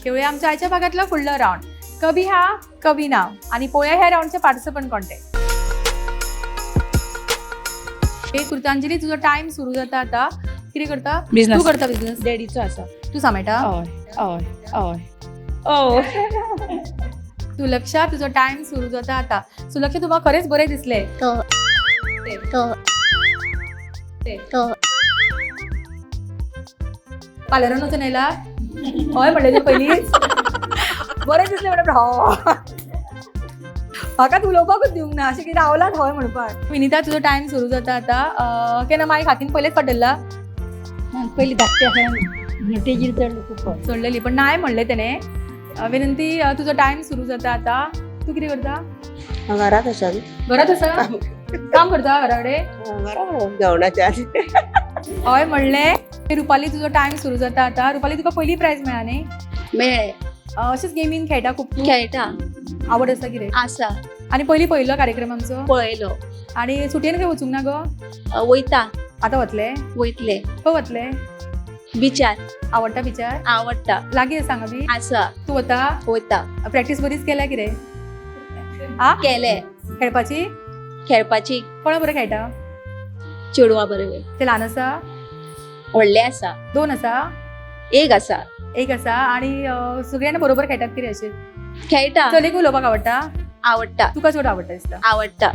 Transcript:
खेळूया आमच्या आयच्या भागातला फुडलो रावंड, कभी हा कभी ना. आणि पोया ह्या राऊंडचे पार्टिसिपंट कोणते. हे कृतांजली, तुझो टाइम सुरू जाता आता. कितें करता? बिझनेस. तू करता बिझनेस? डॅडीचो आसा. तू सांबाळटा? हय हय हय ओ. सुलक्षा, तुझो टाइम सुरू जाता आता. सुलक्षा, तुका खरेंच बरें दिसलें. तो तो तो. पार्लरान वचून येयला? हय म्हणलें तूं पयलींच. बरें दिसलें म्हणटा हो. म्हाका उलोवपाकूच दिवंक ना, अशें कितें रावलात हय म्हणपाक. विनिता, तुजो टायम सुरू जाता आता. केन्ना मायक हातीन पयलेच पडला? पयलीं धाकटें आसा तेजीर चड खूब. सोडलेली पण नाय म्हणलें तेणें. विनंती, तुजो टायम सुरू जाता आता. तूं कितें करता? हांव घरांत आसा. घरात आसा? काम करता घरा कडेन? घरा जेवणाच्या. हय म्हणलें. रुपाली, तुजो टायम सुरू जाता आता. रुपाली, तुका पयली प्रायज मेळ्ळा न्ही? मेळ्ळे. अशेंच गेमीन खेळटा खूब तूं? खेळटा. आवड आसा कितें? आसा. आनी पयलीं पळयल्लो कार्यक्रम आमचो? पळयलो. आनी सुटयेन खंय वचूंक ना गो? वयता. आतां वतले? वयतले. खंय वतले? बिचार. आवडटा बिचार? आवडटा. लागीं आसा हांगा बी? आसा. तूं वता? वयता. प्रॅक्टीस बरीच केल्या कितें आ? केले. खेळपाची? खेळपाची. कोणा बरोबर खेळटा? चेडवा बरोबर. ते ल्हान आसा? व्हडले आसा. दोन आसा? एक आसा. एक आसा. आणि सगळ्यांना बरोबर खेळटात कितें अशें? खेळटा. चलयेक उलोवपाक आवडटा? आवडटा. तुका चड आवडटा दिसता? आवडटा.